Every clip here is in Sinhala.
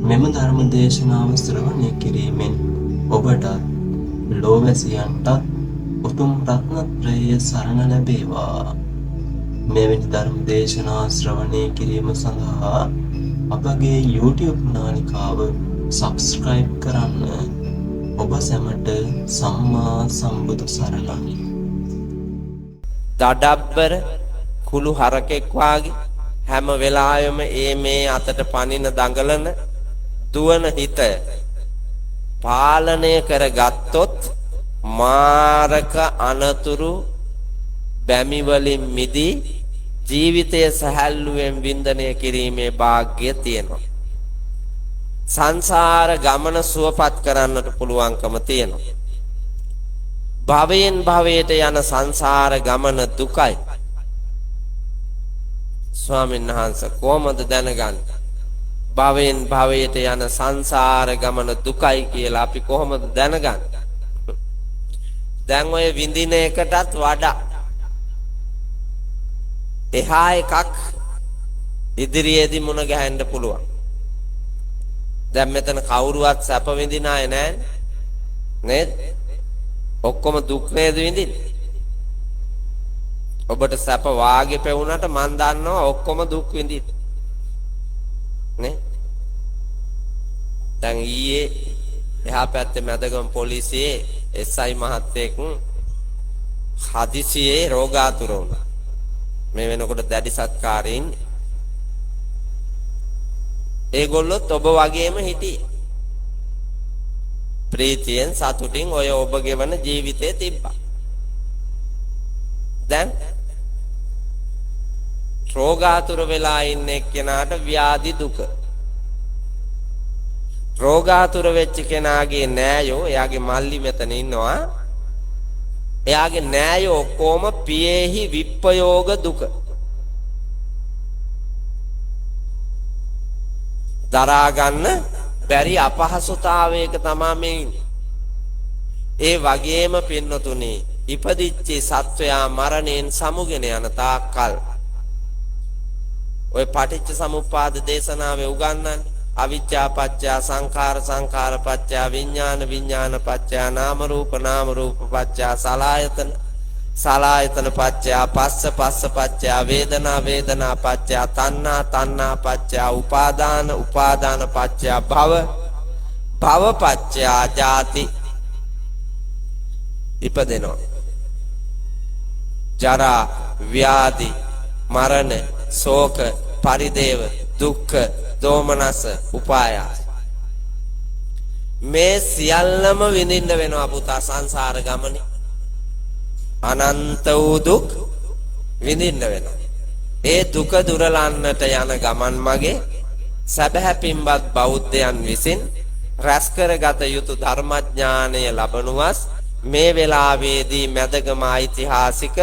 මෙම ධර්ම දේශනාව ශ්‍රවණය කිරීමෙන් ඔබටත් ලෝවැසියන්ටත් උතුම් රත්නත්‍රය සරණ ලැබේවා. මෙවැනි ධර්ම දේශනා ශ්‍රවණය කිරීම සඳහා අපගේ YouTube නාලිකාව සබ්ස්ක්‍රයිබ් කරන්න. ඔබ සැමට සම්මා සම්බුදු සරණයි. දඩබ්බර කුළු හරකෙක් වාගේ හැම වෙලාවෙම ඒ මේ අතට පනින දඟලන දුවන හිත පාලනය කරගත්තොත් මාරක අනතුරු බැමි වලින් මිදී ජීවිතය සැහැල්ලුවෙන් වින්දනය කිරීමේ වාග්ය තියෙනවා. සංසාර ගමන සුවපත් කරන්නට පුළුවන්කම තියෙනවා. භවයෙන් භවයට යන සංසාර ගමන දුකයි. ස්වාමීන් වහන්සේ කොහොමද දැනගන්නේ? භවයෙන් භවයට යන සංසාර ගමන දුකයි කියලා අපි කොහොමද දැනගන්නේ? දැන් ඔය විඳින එකටත් වඩා එහා එකක් ඉදිරියේදී මුණ ගැහෙන්න පුළුවන්. දැන් මෙතන කවුරුවත් සැප විඳින අය නෑ නේද? ඔක්කොම දුක් නේද විඳින්නේ? ඔබට සැප වාගේ පෙවුනට මං දන්නවා ඔක්කොම දුක් විඳින්න. නේ? දැන් ඊයේ එහා පැත්තේ මැදගම පොලිසියේ SI මහත්තයෙක් හදිසියේ රෝගාතුර වුණා. මේ වෙනකොට දැඩි සත්කාරයෙන් ඒගොල්ලොත් ඔබ වගේම හිටියේ. ප්‍රීතියෙන් සතුටින් ඔය ඔබ ගෙවන ජීවිතේ තිබ්බා. දැන් රෝගාතුර වෙලා ඉන්න එක්කෙනාට ව්‍යාධි දුක. රෝගාතුර වෙච්ච කෙනාගේ නෑයෝ, එයාගේ මල්ලි මෙතන ඉන්නවා. එයාගේ නෑයෝ ඔක්කොම පියේහි විප්පයෝග දුක. දරා ගන්න බැරි අපහසුතාවයක තමා මේ ඉන්නේ. ඒ වගේම පින්නතුනි, ඉපදිච්ච සත්වයා මරණයෙන් සමුගෙන යන තාක්කල් ඔය පටිච්ච සමුප්පාද දේශනාවේ උගන්වන්නේ අවිජ්ජා පත්‍ය සංඛාර සංඛාර පත්‍ය විඥාන විඥාන පත්‍ය නාම රූප නාම රූප පත්‍ය සලායතන සලායතන පත්‍ය පස්ස පස්ස පත්‍ය වේදනා වේදනා පත්‍ය තණ්හා තණ්හා පත්‍ය උපාදාන උපාදාන පත්‍ය භව භව පත්‍ය ජාති ඉපදෙනවා. ජරා ව්‍යාධි මරණ ශෝක පරිදේව දුක්ඛ දෝමනස උපායාස මේ සියල්ලම විඳින්න වෙනවා පුතා සංසාර ගමනේ. අනන්ත වූ දුක් විඳින්න වෙනවා. ඒ දුක දුරලන්නට යන ගමන් මගේ සැබෑ පින්වත් බෞද්ධයන් විසින් රැස් කරගත යුතු ධර්මඥානය ලබනුවස් මේ වෙලාවේදී මැදගම ඓතිහාසික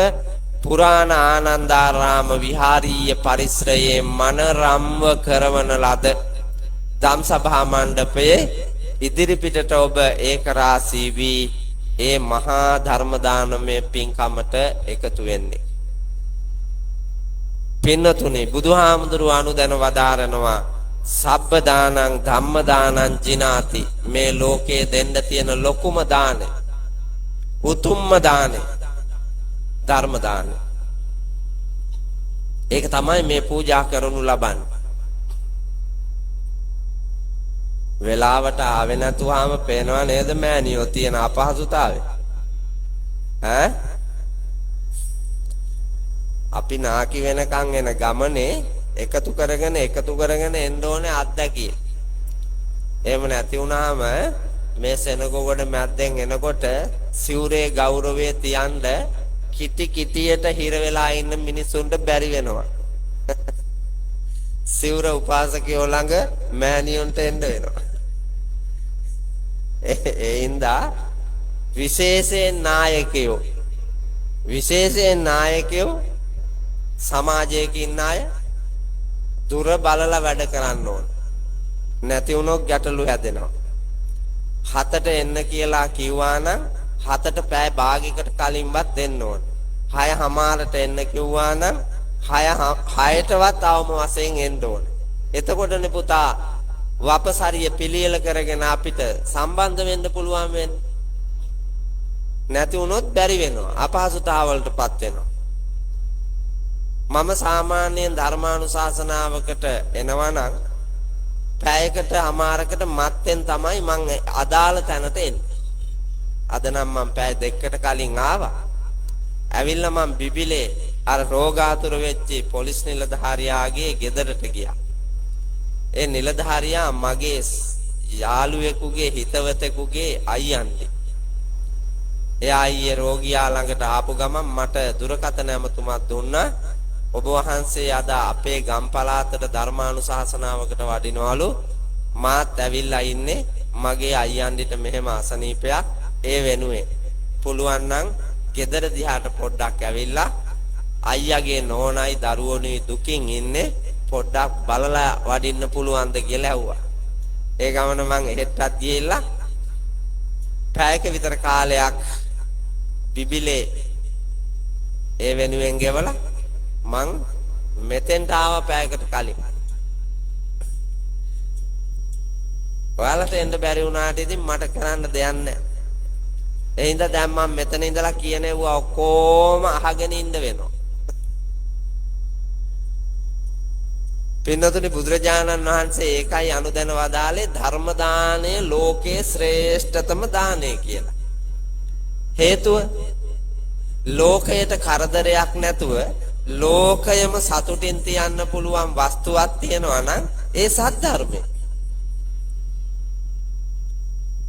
පුරාණ ආනන්දාරාම විහාරීය පරිසරයේ මනරම්ව කරවන ලද ධම්සභා මණ්ඩපයේ ඉදිරිපිටට ඔබ ඒක රාශී වී ඒ මහා ධර්ම දානමය පින්කමට එකතු වෙන්නේ. පින්නතුනි, බුදුහාමුදුරුවෝ අනුදැන වදාරනවා සබ්බ දානං ධම්ම දානං ජිනාති. මේ ලෝකයේ දෙන්න තියෙන ලොකුම දානය, උතුම්ම දානය ධර්ම දානය. ඒක තමයි මේ පූජා කරනු ලබන්නේ. වෙලාවට ආවේ නැතුවම පේනවා නේද මෑණියෝ තියෙන අපහසුතාවය? ඈ අපි නාකි වෙනකන් එන ගමනේ එකතු කරගෙන එකතු කරගෙන එන්න ඕනේ අත්දැකීම්. එහෙම නැති වුණාම මේ සෙනගොඩ මැද්දෙන් එනකොට සිවුරේ ගෞරවය තියන්න කිටි කිටියට හිර වෙලා ඉන්න මිනිසුන්ට බැරි වෙනවා. සිවුර උපාසකයෝ ළඟ මෑණියොන්ට එන්න වෙනවා. ඒ හින්දා විශේෂයෙන් නායකයෝ සමාජයක ඉන්න අය දුර බලලා වැඩ කරන්න ඕන. නැති වුණොත් ගැටලු හැදෙනවා. 7ට එන්න කියලා කිව්වා නම් 7ට පැය භාගයකට කලින්වත් එන්න ඕන. 6:30ට එන්න කිව්වා නම් 6ටවත් අවම වශයෙන් එන්න ඕන. එතකොටනේ පුතා වපසරිය පිළියෙල කරගෙන අපිට සම්බන්ධ වෙන්න පුළුවන් වෙන්නේ. නැති වුණොත් බැරි වෙනවා. අපහසුතාවලටපත් වෙනවා. මම සාමාන්‍යයෙන් ධර්මානුශාසනාවකට එනවා නම් පැයකට අමාරකට මත්තෙන් තමයි මං අදාළ තැනට එන්නේ. අද නම් මං පැය දෙකකට කලින් ආවා. ඇවිල්ලා මං බිබිලේ අර රෝගාතුර වෙච්ච පොලිස් නිලධාරියාගේ ගෙදරට ගියා. ඒ නිලධාරියා මගේ යාළුවෙකුගේ හිතවතෙකුගේ අයියන්ලි. එයා ඊයේ රෝගියා ළඟට ආපු ගමන් මට දුරකථන ඇමතුමක් දුන්නා. ඔබ වහන්සේ අද අපේ ගම් පළාතට ධර්මානුශාසනාවකට වඩිනවලු. මාත් ඇවිල්ලා ඉන්නේ මගේ අයියන්ඩිට මෙහෙම අසනීපයක් ඒ වෙනුවෙන්. පුළුවන් නම් ගෙදර දිහාට පොඩ්ඩක් ඇවිල්ලා අයියාගේ නෝනයි දරුවෝනුයි දුකින් ඉන්නේ පොඩ්ඩක් බලලා වඩින්න පුළුවන්ද කියලා ඇහුවා. ඒ ගමන මං එහෙට්ටත් ගිහිල්ලා පැයක විතර කාලයක් බිබිලේ ඒ වෙනුවෙන් ගෙවලා මං මෙතෙන්ට ආවා පැයකට කලින්. ඔයාලට එන්න බැරි වුණාට ඉතින් මට කරන්න දෙයක් නැහැ. ඒ හින්දා දැන් මං මෙතන ඉඳලා කියන ඒවා ඔක්කොම අහගෙන ඉන්න වෙනවා. පින්නතුනි, බුදුරජාණන් වහන්සේ ඒකයි අනුදැන වදාලේ ධර්ම දානය ලෝකයේ ශ්‍රේෂ්ඨතම දානය කියලා. හේතුව ලෝකයට කරදරයක් නැතුව ලෝකයම සතුටින් තියන්න පුළුවන් වස්තුවක් තියෙනවා නම් ඒ සද්ධර්මය.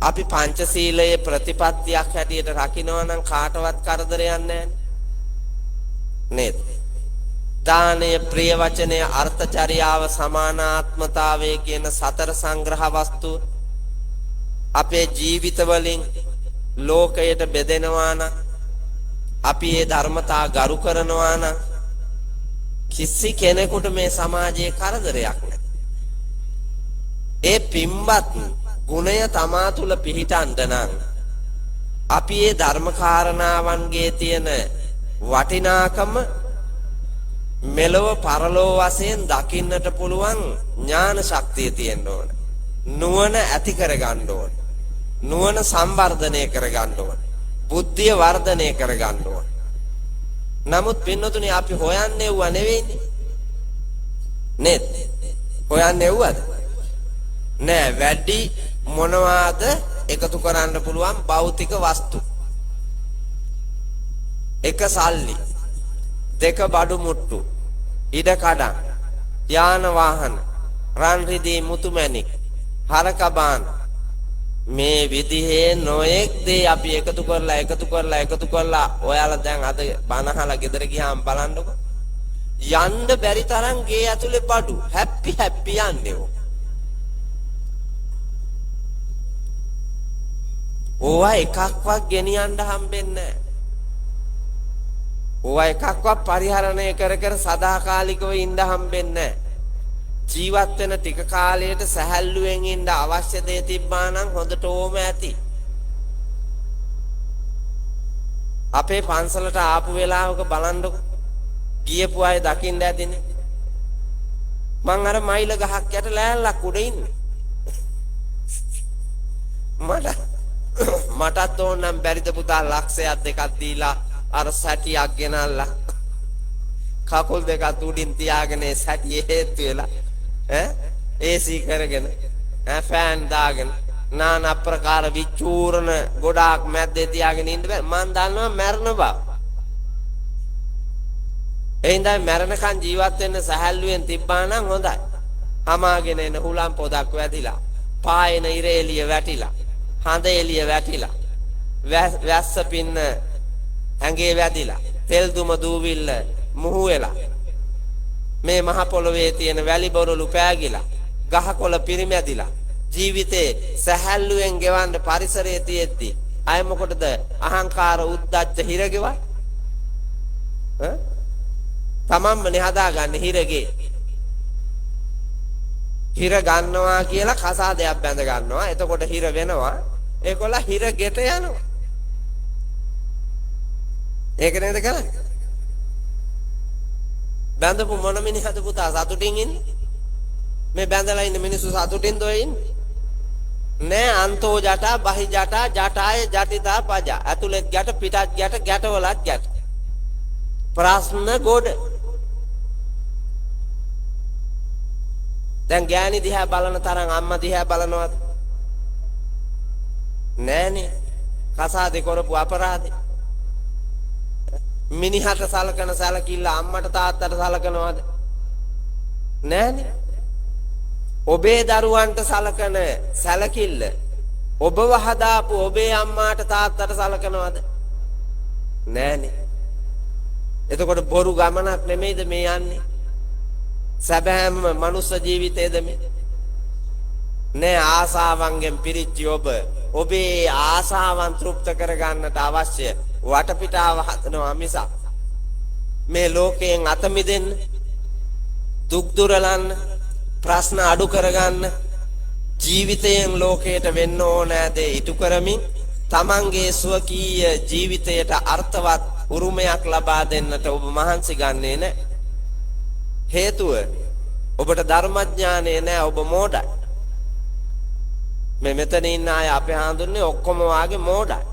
අපි පංචශීලයේ ප්‍රතිපත්තියක් හැටියට රකින්නවා නම් කාටවත් කරදරයක් නැහැ නේද? දානය, ප්‍රිය වචනය, අර්ථචර්යාව, සමානාත්මතාවය කියන සතර සංග්‍රහ වස්තු අපේ ජීවිත වලින් ලෝකයට බෙදෙනවා නම්, අපි ඒ ධර්මතා ගරු කරනවා නම් කිසි කෙනෙකුට මේ සමාජයේ කරදරයක් නැහැ. ඒ පින්වත් ගුණය තමා තුල පිහිටන්න නම් අපි ඒ ධර්ම කාරණාවන්ගේ තියෙන වටිනාකම මෙලොව පරලොව වශයෙන් දකින්නට පුළුවන් ඥාන ශක්තිය තියෙන්න ඕන. නුවණ ඇති කරගන්න ඕන. නුවණ සංවර්ධනය කරගන්න ඕන. බුද්ධිය වර්ධනය කරගන්න ඕන. නමුත් පින්නතුනි, අපි හොයන්නේ වුණා නෙවෙයිනේ. නේද? හොයන්නේ වුණාද? නෑ, වැඩි මොනවාද එකතු කරන්න පුළුවන් භෞතික වස්තු. එක සල්ලි, දෙක බඩු මුට්ටු, ඉඩ කඩන්, යාන වාහන, රන් රිදී මුතුමැණික්, හරක බාන, මේ විදිහේ නොයෙක් දේ අපි එකතු කරලා එකතු කරලා එකතු කරලා ඔයාලා දැන් අද බණ අහලා ගෙදර ගියාම බලන්නකෝ, යන්න බැරි තරම් ගේ ඇතුලේ බඩු හැප්පි හැප්පි යන්නේ. ඕවා එකක්වත් ගෙනියන්න හම්බෙන්නේ නැහැ. ඕවා එකක්වත් පරිහරණය කර කර සදාකාලිකව ඉන්න හම්බෙන්නේ නැහැ. ජීවත් වෙන ටික කාලයට සැහැල්ලුවෙන් ඉන්න අවශ්‍ය දේ තිබ්බා නම් හොඳටම ඇති. අපේ පන්සලට ආපු වෙලාවක බලන්නකො, ගියපු අය දකින්න ඇතිනේ. මං අර මයිල ගහක් යට ලෑල්ලක් උඩ ඉන්නේ. මටත් ඕන නම් බැරිද පුතා ලක්ෂයක් දෙකක් දීලා අර සැටියක් ගෙනල්ලා කකුල් දෙකත් උඩින් තියාගෙන ඒ සැටියේ හේතු වෙලා ඈ ඒසී කරගෙන ඈ ෆෑන් දාගෙන නානා ප්‍රකාර විචූරණ ගොඩාක් මැද්දේ තියාගෙන ඉන්න බෑ. මං දන්නවා මැරෙන බව. ඒ හින්දා මැරෙනකන් ජීවත් වෙන්න සැහැල්ලුවෙන් තිබ්බා නම් හොඳයි. හමාගෙන එන හුලම් පොදක් වැදිලා, පායන ඉර එළිය වැටිලා, හඳ එළිය වැටිලා, වැස්ස පින්න ඇඟේ වැදිලා, තෙල් දුම දූවිල්ල මුහු වෙලා, මේ මහ පොළොවේ තියෙන වැලි බොරළු පෑගිලා, ගහකොළ පිරිමැදිලා, ජීවිතේ සැහැල්ලුවෙන් ගෙවන්න පරිසරයේ තියෙද්දි අය මොකටද අහංකාර උද්දච්ච හිරගෙවල්? ඈ තමන්මනේ හදාගන්නේ හිරගේ. හිර ගන්නවා කියලා කසාදයක් බැඳ ගන්නවා. එතකොට හිර වෙනවා. ඒකොල්ල හිර ගෙට යනවා. ඒක නේද කරන්නේ? බැඳපු මොන මිනිහද පුතා සතුටින් ඉන්නේ? මේ බැඳලා ඉන්න මිනිස්සු සතුටින්ද ඔය ඉන්නේ? නෑ. අන්තෝ ජටා බහි ජටා ජටාය ජටිතා පජා. ඇතුළෙත් ගැට පිටත් ගැට ගැටවලත් ගැට. ප්‍රශ්න ගොඩ. දැන් ගෑණි දිහා බලන තරම් අම්මා දිහා බලනවද? නෑනේ. කසාදේ කරපු අපරාධේ. මිනිහට සලකන සැලකිල්ල අම්මට තාත්තට සලකනවද? නෑනේ. ඔබේ දරුවන්ට සලකන සැලකිල්ල ඔබව හදාපු ඔබේ අම්මාට තාත්තට සලකනවද? නෑනේ. එතකොට බොරු ගමනක් නෙමෙයිද මේ යන්නේ? සැබෑම මනුස්ස ජීවිතයද මේ? නෑ. ආසාවන්ගෙන් පිරිච්ච ඔබ ඔබේ ආසාවන් තෘප්ත කරගන්නට අවශ්‍ය වටපිටාව හදනවා මිසක් මේ ලෝකයෙන් අත මිදෙන්න, දුක් දුරලන්න, ප්‍රශ්න අඩු කරගන්න, ජීවිතයෙන් ලෝකයට වෙන්න ඕනෑ දේ ඉටු කරමින් තමන්ගේ ස්වකීය ජීවිතයට අර්ථවත් උරුමයක් ලබා දෙන්නට ඔබ මහන්සි ගන්නේ නෑ. හේතුව ඔබට ධර්මඥානය නෑ, ඔබ මෝඩයි. මේ මෙතන ඉන්න අය අපේ හාඳුන්නේ ඔක්කොම වාගේ මෝඩයි.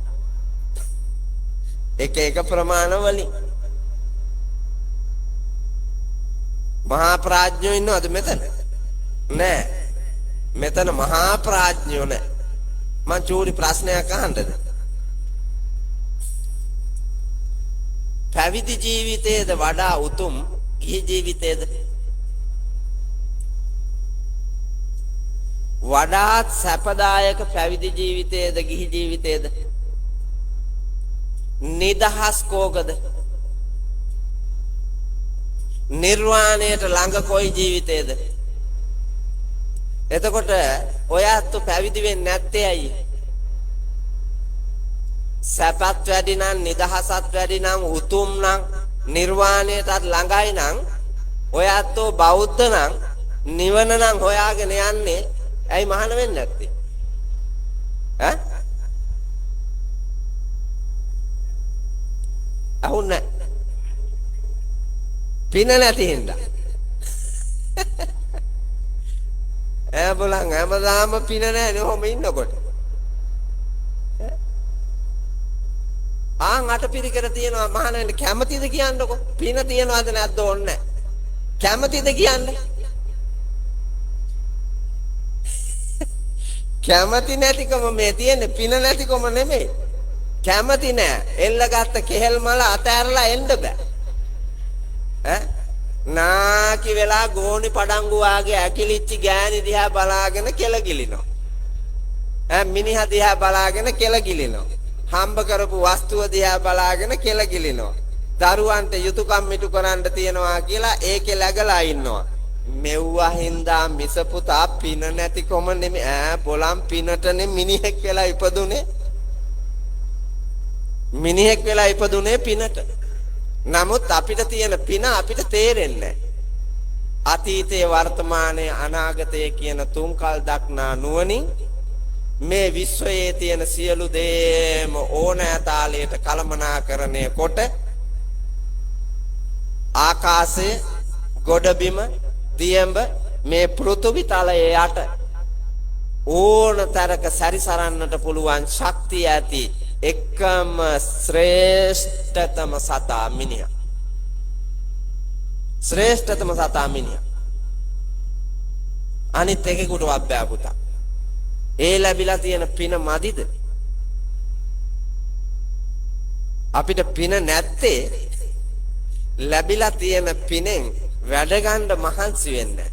එක එක ප්‍රමාණ වලින්. මහා ප්‍රඥයෝ ඉන්නවද මෙතන? නෑ. මෙතන මහා ප්‍රඥයෝ නෑ. මං චූරි ප්‍රශ්නයක් අහන්නද? පැවිදි ජීවිතයේද වඩා උතුම් ගිහි ජීවිතයේද? වඩාත් සැපදායක පැවිදි ජීවිතයේද ගිහි ජීවිතයේද? නිදහස් කෝකද? නිර්වාණයට ළඟ කොයි ජීවිතේද? එතකොට ඔයත් පැවිදි වෙන්නේ නැත්තේ ඇයි? සැපත් වැඩි නම්, නිදහසත් වැඩි නම්, උතුම් නම්, නිර්වාණයටත් ළඟයි නම්, ඔයත් බෞද්ධ නම් නිවන නම් හොයාගෙන යන්නේ ඇයි මහාන වෙන්නේ නැත්තේ? ඈ? අහුන්නේ නැහැ. පින නැති හින්දා. ඈ බලන් හැමදාම පින නැහැ නේ ඔහොම ඉන්නකොට. ආන් අට පිරිකර තියෙනවා මහාන වෙන්න කැමතිද කියන්නකෝ? පින තියනවද නැද්ද ඕනේ නැහැ. කැමතිද කියන්න? කැමති නැතිකම මේ තියෙන්නේ, පින නැතිකම නෙමෙයි. කැමති නෑ. එල්ලගත්ත කෙහෙල් මල අතෑරලා එන්න බෑ. ඈ නාකි වෙලා ගෝණි පඩංගු වාගේ ඇකිලිච්ච ගෑණි දිහා බලාගෙන කෙල ගිලිනවා. ඈ මිනිහා දිහා බලාගෙන කෙල ගිලිනවා. හම්බ කරපු වස්තුව දිහා බලාගෙන කෙල ගිලිනවා. දරුවන්ට යුතුයකම් ඉටු කරන්න තියනවා කියලා ඒකේ läගලා ඉන්නවා. මෙව්වා හින්දා මිස පුතා පින නැතිකොම නෙමෙයි. ඈ බොලම් පිනටනේ මිනිහෙක් වෙලා ඉපදුනේ. මිනිහෙක් වෙලා ඉපදුනේ පිනට. නමුත් අපිට තියෙන පින අපිට තේරෙන්නේ නැහැ. අතීතයේ, වර්තමානයේ, අනාගතයේ කියන තුන්කල් දක්නා නුවණින් මේ විශ්වයේ තියෙන සියලු දේම ඕනෑ තාලයට කළමනාකරණය කොට ආකාශය, ගොඩබිම, දියඹ මේ පෘථිවි තලයේ යට ඕන තරක සැරිසරන්නට පුළුවන් ශක්තිය ඇති එකම ශ්‍රේෂ්ඨතම සතා මිනිහා. ශ්‍රේෂ්ඨතම සතා මිනිහා. අනිත් එකෙකුටවත් බෑ පුතා. ඒ ලැබිලා තියෙන පින මදිද? අපිට පින නැත්තේ ලැබිලා තියෙන පිනෙන් වැඩ ගන්න මහන්සි වෙන්නේ.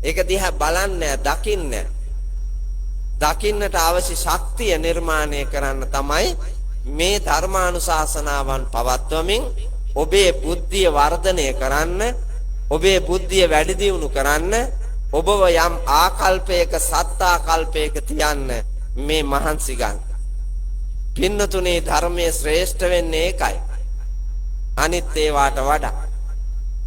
ඒක දිහා බලන්නේ, දකින්නේ. දකින්නට අවශ්‍ය ශක්තිය නිර්මාණය කරන්න තමයි මේ ධර්මානුශාසනාවන් පවත්වමින් ඔබේ බුද්ධිය වර්ධනය කරන්න, ඔබේ බුද්ධිය වැඩි දියුණු කරන්න, ඔබව යම් ආකල්පයක සත්තාකල්පයක තියන්න මේ මහන්සි ගන්න. පින්නතුනේ ධර්මයේ ශ්‍රේෂ්ඨ වෙන්නේ ඒකයි. අනිත් ඒවාට වඩා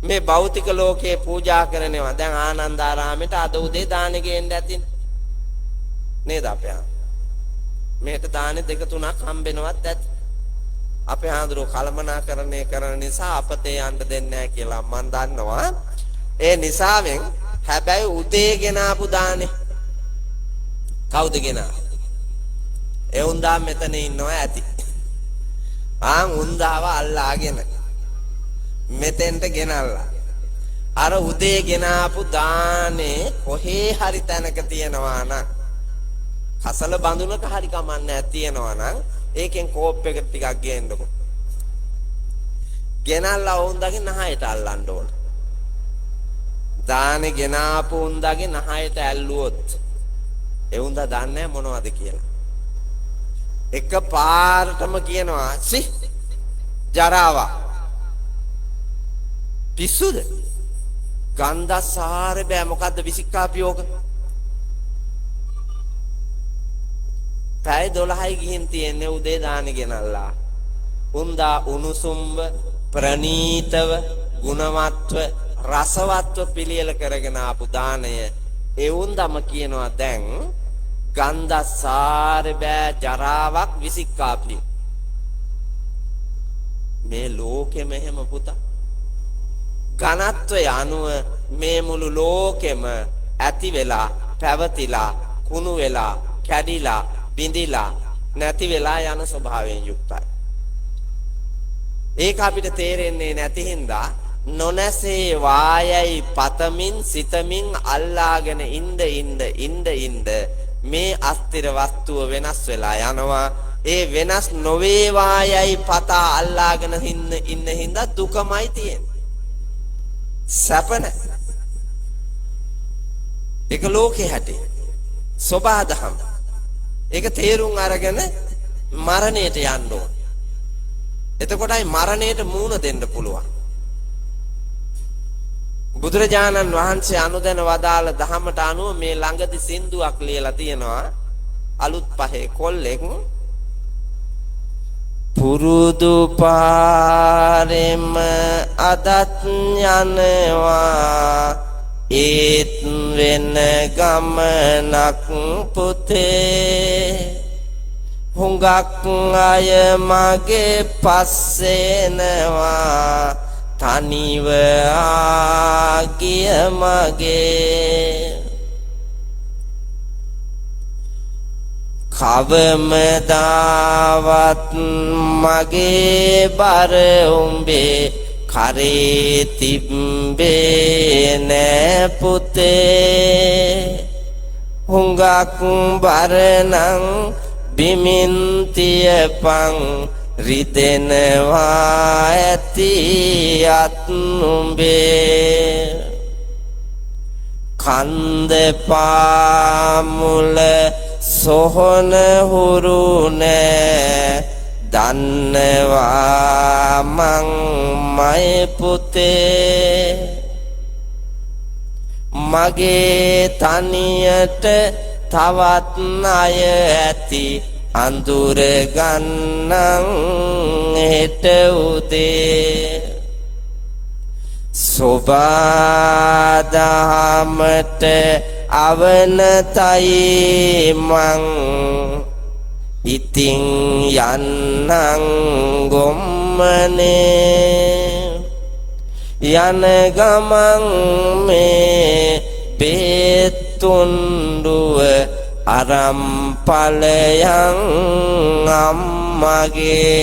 මේ භෞතික ලෝකයේ පූජා කරනවා. දැන් ආනන්දාරාමයට අද උදේ දානෙ ගේන්න ඇතිනේ. නේද අපේ ආ? මේට දානෙ දෙක තුනක් හම්බෙනවත් ඇති. අපේ ආඳුරෝ කලමනාකරණය කරන නිසා අපතේ යන්න දෙන්නේ නැහැ කියලා මන් දන්නවා. ඒ නිසාවෙන් හැබැයි උදේ ගෙනාපු දානේ කවුද ගෙනාවේ? ඒ උන්දා මෙතන ඉන්නවා ඇති. ආන් උන්දාව අල්ලාගෙන මෙතෙන්ට ගෙනල්ලා අර උදේ ගෙනාපු දානේ කොහේ හරි තැනක තියනවා නම්, කසල බඳුනක හරි කමන්නේ තියෙනවා නම්, ඒකෙන් කෝප් එක ටිකක් ගේන්නකො. ගෙනල්ලා උන්දාගේ නහයට අල්ලන්න ඕන. දානේ ගෙනාපු උන්දාගේ නහයට ඇල්ලුවොත් ඒ උන්දා දන්නේ මොනවද කියලා. එක පාරටම කියනවා සි ජරාවා පිස්සුද? ගන්ධසාර බෑ, මොකද්ද විසික්කාපියෝක? පැය 12යි ගිහින් තියෙන්නේ උදේ දානි ගෙනල්ලා. උන්දා උණුසුම්ව ප්‍රනීතව ගුණවත්ව රසවත්ව පිළියෙල කරගෙන ආපු දානය ඒ උන්දම කියනවා දැන් ගන්ධසාර බෑ ජරාවක් විසික්කාපිය. මේ ලෝකෙම එහෙම පුතා. ඝනත්වය අනුව මේ මුළු ලෝකෙම ඇති වෙලා පැවතිලා කුණු වෙලා කැඩිලා බිඳිලා නැති වෙලා යන ස්වභාවයෙන් යුක්තයි. ඒක අපිට තේරෙන්නේ නැති හින්දා නොනැසේ වායයි පතමින් සිතමින් අල්ලාගෙන ඉඳ ඉඳ ඉඳ ඉඳ මේ අස්තිර වස්තුව වෙනස් වෙලා යනවා. ඒ වෙනස් නොවේ වායයි පතා අල්ලාගෙන ඉන්න හින්දා දුකමයි තියෙන්නේ. සැප නැහැ. ඒක ලෝකේ හැටි. සෝබාදහම. ඒක තේරුම් අරගෙන මරණයට යන්න ඕන. එතකොටයි මරණයට මූණ දෙන්න පුළුවන්. බුදුරජාණන් වහන්සේ අනුදැන වදාළ දහමට අනුව මේ ළඟදි සින්දුවක් ලියලා තියෙනවා. අලුත් පහේ කොල්ලෙක් පුරුදු පාරෙම අදත් යනවා ඒත් වෙන ගමනක් පුතේ, හුඟක් අය මගේ පස්සේනවා තනිව ආගිය මගේ, කවමදාවත් මගේ බර උඹේ කරේ තිබ්බේ නෑ පුතේ, හුඟක් බර නම් බිමින් තියපන් රිදෙනවා ඇති අත් උඹේ, කන්ද පාමුල සොහොන හුරු නෑ දන්නවා මං මයි පුතේ, මගේ තනියට තවත් අය ඇති අඳුර ගන්නන් හෙට උදේ, සෝබාදහමට අවනතයි මං ඉතින් යන්නම් ගොම්මනේ, යන ගමන් මේ බේතුණ්ඩුව අරම් ඵලයන් අම්මගේ.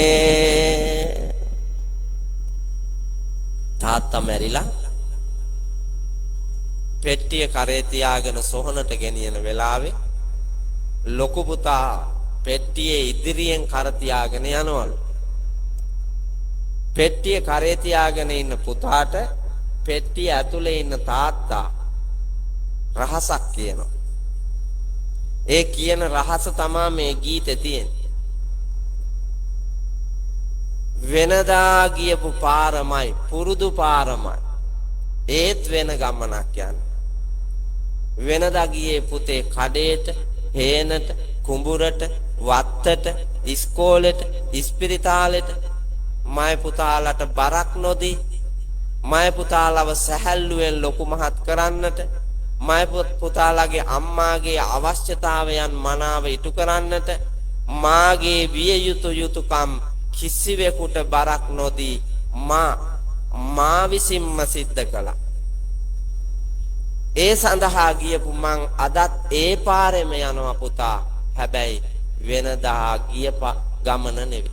තාත්තා මැරිලා පෙට්ටිය කරේ තියාගෙන සොහනට ගෙනියන වෙලාවේ ලොකු පුතා පෙට්ටියේ ඉදිරියෙන් කර තියාගෙන යනවලු. පෙට්ටිය කරේ තියාගෙන ඉන්න පුතාට පෙට්ටිය ඇතුලේ ඉන්න තාත්තා රහසක් කියනවා. ඒ කියන රහස තමා මේ ගීතේ තියෙන්නේ. වෙනදා ගියපු පාරමයි පුරුදු පාරමයි ඒත් වෙන ගමනක් යන්න. වෙනදා ගියේ පුතේ කඩේට, හේනට, කුඹුරට, වත්තට, ඉස්කෝලෙට, ඉස්පිරිතාලෙට මයි පුතාලට බරක් නොදී මයි පුතාලව සැහැල්ලුවෙන් ලොකු මහත් කරන්නට, මයි පුතාලගේ අම්මාගේ අවශ්‍යතාවයන් මනාව ඉටු කරන්නට, මාගේ විය යුතු යුතුයකම් කිසිවෙකුට බරක් නොදී මා විසින්ම සිද්ධ කළා. ඒ සඳහා ගියපු මං අදත් ඒ පාරෙම යනවා පුතා. හැබැයි වෙනදා ගිය ගමන නෙවෙයි,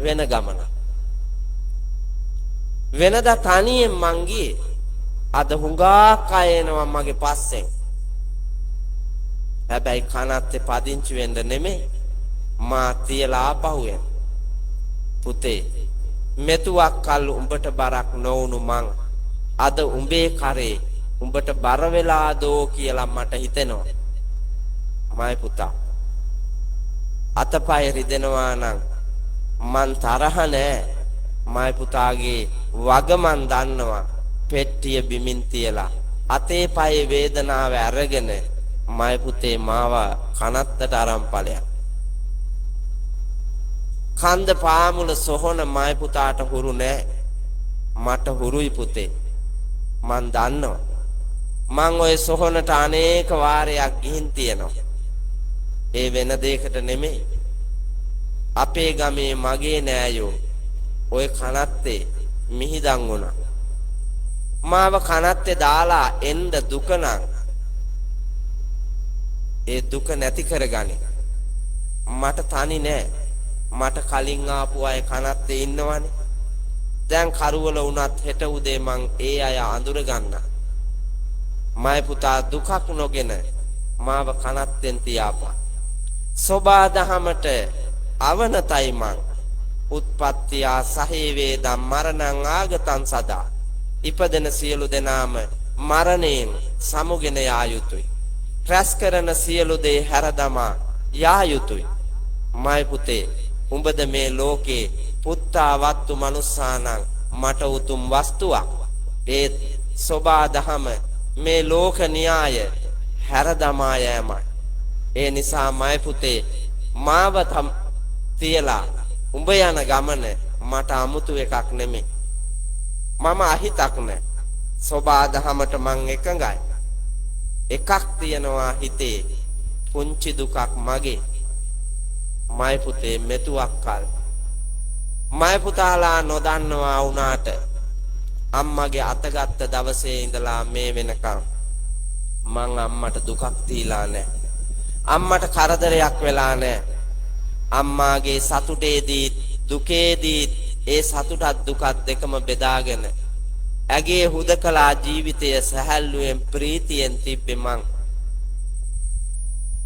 වෙන ගමන. වෙනදා තනියෙන් මං ගියේ, අද හුඟක් අය එනවා මගේ පස්සෙන්. හැබැයි කනත්තේ පදිංචි වෙන්න නෙමෙයි, මා තියලා ආපහු එන්න. පුතේ, මෙතුවක් කල් උඹට බරක් නොවුණු මං අද උඹේ කරේ උඹට බර වෙලා දෝ කියලා මට හිතෙනවා. මයි පුතා, අතපය රිදෙනවා නම් මං තරහ නෑ. මයි පුතාගේ වග මං දන්නවා. පෙට්ටිය බිමින් තියලා අතේ පයේ වේදනාව අරගෙන මයි පුතේ මාව කනත්තට අරන් ඵලයක්. කන්ද පාමුල සොහොන මයි පුතාට හුරු නෑ. මට හුරුයි පුතේ. මං දන්නවා. මං ඔය සොහොනට අනේක වාරයක් ගිහින් තියෙනවා. ඒ වෙන දෙයකට නෙමෙයි. අපේ ගමේ මගේ නෑයෝ ඔය කනත්තේ මිහිදන් වුණා. මාව කනත්තේ දාලා එන්න දුක නම් ඒ දුක නැති කරගනි. මට තනි නෑ. මට කලින් ආපු අය කනත්තේ ඉන්නවනේ. දැන් කරවල වුණත් හෙට උදේ මං ඒ අය අඳුර ගන්න. මයි පුතා දුකක් නොගෙන මාව කනත්තෙන් තියාපන්. සෝබා දහමට අවනතයි මං. උත්පත්තියා සහේ වේදම් මරණං ආගතං සදා. ඉපදෙන සියලු දෙනාම මරණයෙන් සමුගෙන යා යුතුයි. රැස් කරන සියලු දේ හැරදමා යා යුතුයි. මයි පුතේ, උඹද මේ ලෝකේ පුත්තා වත්තු මනුස්සානං මට උතුම් වස්තුවක්. ඒත් සෝබා දහම මේ ලෝක න්‍යාය හැරදමා යෑමයි. ඒ නිසා මයි පුතේ, මාව තියලා උඹ යන ගමන මට අමුතු එකක් නෙමෙයි. මම අහිතක් නෑ. සෝබා දහමට මං එකඟයි. එකක් තියෙනවා හිතේ පුංචි දුකක් මගේ. මයි පුතේ, මෙතුවක් කල් මයි පුතාලා නොදන්නවා වුණාට අම්මගේ අතගත්ත දවසේ ඉඳලා මේ වෙනකම් මං අම්මට දුකක් දීලා නෑ. අම්මට කරදරයක් වෙලා නෑ. අම්මාගේ සතුටේදී දුකේදී ඒ සතුටත් දුකත් දෙකම බෙදාගෙන ඇගේ හුදකලා ජීවිතය සැහැල්ලුවෙන් ප්‍රීතියෙන් තිබ්බේ මං.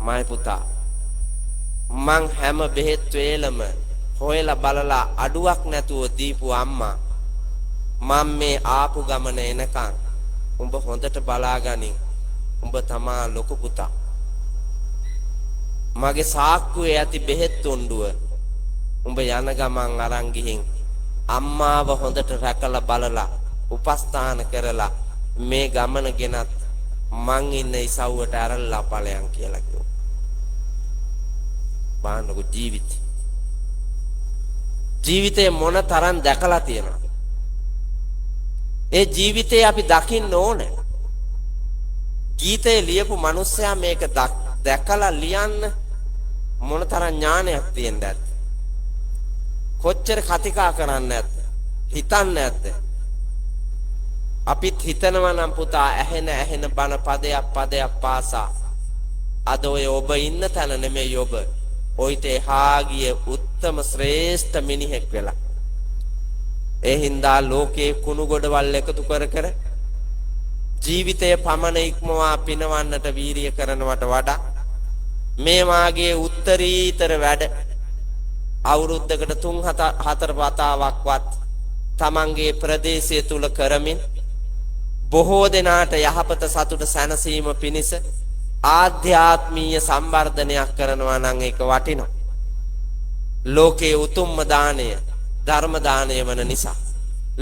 මයි පුතා, මං හැම බෙහෙත් වේලම හොයලා බලලා අඩුවක් නැතුව දීපු අම්මා මං මේ ආපු ගමන එනකන් උඹ හොඳට බලාගනින්. උඹ තමා ලොකු පුතා. මගේ සාක්කුවේ ඇති බෙහෙත් උණ්ඩුව උඹ යන ගමන් අරන් ගිහින් අම්මාව හොඳට රැකලා බලලා උපස්ථාන කරලා මේ ගමන ගෙනත් මං ඉන්න ඉසව්වට ඇරලා ඵලයන් කියලා කිව්වා. බලන්නකො ජීවිතේ. ජීවිතේ මොන තරම් දැකලා තියෙනවද? ඒ ජීවිතේ අපි දකින්න ඕනේ. ගීතේ ලියපු මිනිස්සයා මේක දැකලා ලියන්න මොන තරම් ඥානයක් තියෙන්න ඇද්ද? කොච්චර කතිකා කරන්න ඇද්ද? හිතන්න ඇද්ද? අපිත් හිතනවා නම් පුතා ඇහෙන ඇහෙන බණ පදයක් පදයක් පාසා අද ඔය ඔබ ඉන්න තැන නෙමෙයි, ඔබ ඔయిత එහා ගිය උත්තම ශ්‍රේෂ්ඨ මිනිහෙක් වෙලා. ඒ හින්දා ලෝකේ කුණු ගොඩවල් එකතු කර කර ජීවිතය පමණ ඉක්මවා පිනවන්නට වීරිය කරනවට වඩා මේ වාගේ උත්තරීතර වැඩ අවුරුද්දකට 3-4 වතාවක්වත් තමන්ගේ ප්‍රදේශය තුල කරමින් බොහෝ දෙනාට යහපත සතුට සැනසීම පිණිස ආධ්‍යාත්මීය සංවර්ධනයක් කරනවා නම් ඒක වටිනවා. ලෝකයේ උතුම්ම දාණය ධර්ම දාණය වන නිසා,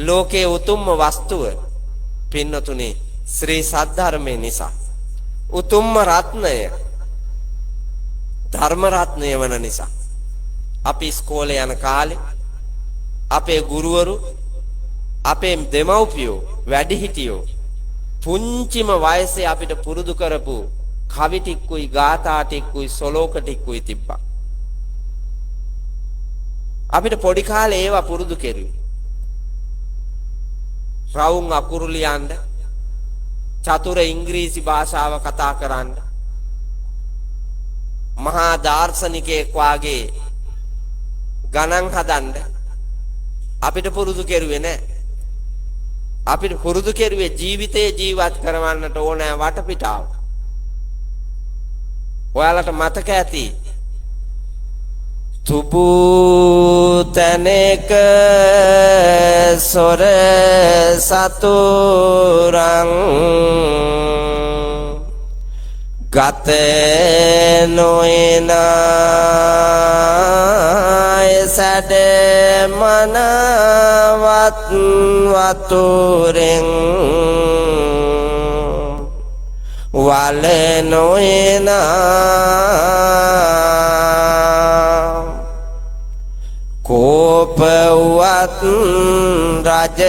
ලෝකයේ උතුම්ම වස්තුව පින්නතුනේ ශ්‍රී සද්ධර්මයේ නිසා, උතුම්ම රත්නය ධර්ම රත්නය වන නිසා, අපි ඉස්කෝලේ යන කාලේ අපේ ගුරුවරු, අපේ දෙමව්පියෝ, වැඩිහිටියෝ පුංචිම වයසේ අපිට පුරුදු කරපු කවි ටික්කුයි ගාථා ටික්කුයි ශ්ලෝක ටික්කුයි තිබ්බා. අපිට පොඩි කාලේ ඒවා පුරුදු කෙරුවේ. රවුම් අකුරු ලියන්න, චතුර ඉංග්‍රීසි භාෂාව කතා කරන්න, මහා දාර්ශනිකයෙක් වාගේ ගණන් හදන්න අපිට පුරුදු කෙරුවේ නෑ. අපිට පුරුදු කෙරුවේ ජීවිතේ ජීවත් කරවන්නට ඕනෑ වටපිටාව. ඔයාලට මතක ඇති තුබු තැනක සොර සතුරන් ගත නොයනාය සැඩ මනවත් වතුරෙන් වල නොයනා කෝප වුවත් රජ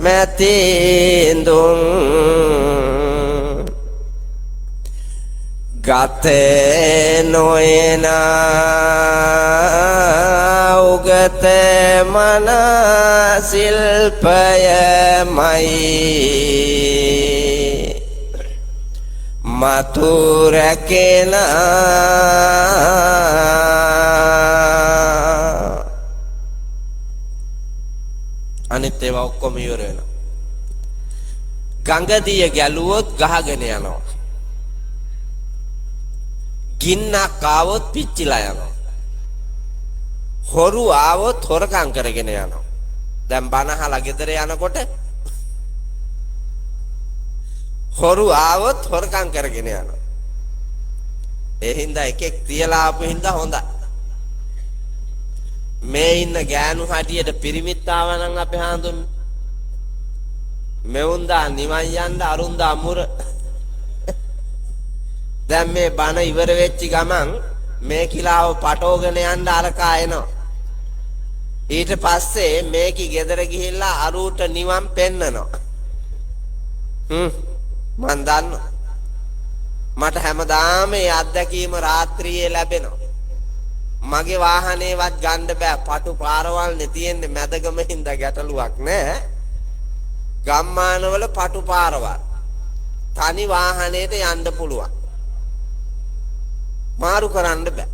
මැතිඳුන් ගත නොයනා උගත මන ශිල්පයමයි මතු රැකෙන. අනිත් ඒවා ඔක්කොම ඉවර වෙනවා. ගඟ දිය ගැලුවොත් ගහගෙන යනවා. ගින්නක් ආවොත් පිච්චිලා යනවා. හොරු ආවොත් හොරකම් කරගෙන යනවා. දැන් බණ අහලා ගෙදර යනකොට හොරු ආවොත් හොරකම් කරගෙන යනවා. ඒ හින්දා එකෙක් තියලා ආපු හින්දා හොඳයි. මේ ඉන්න ගෑනු හටියට පිරිමිත් ආවා නම් අපේ හාඳුන්නේ. මෙවුන්දා නිවන් යන්න අරුන්දා මුර. දැන් මේ බණ ඉවර වෙච්ච ගමන් මේ කිලාව පටෝගෙන යන්න අරකා එනවා. ඊට පස්සේ මේකි ගෙදර ගිහිල්ලා අරූට නිවන් පෙන්නනවා. මං දන්නවා. මට හැමදාම මේ අත්දැකීම රාත්‍රියේ ලැබෙනවා. මගේ වාහනේවත් ගන්න බෑ. පටු පාරවල් නේ තියෙන්නේ, මැදගම හින්දා ගැටලුවක් නෑ. ගම්මානවල පටු පාරවල්. තනි වාහනේට යන්න පුළුවන්. මාරු කරන්න බෑ.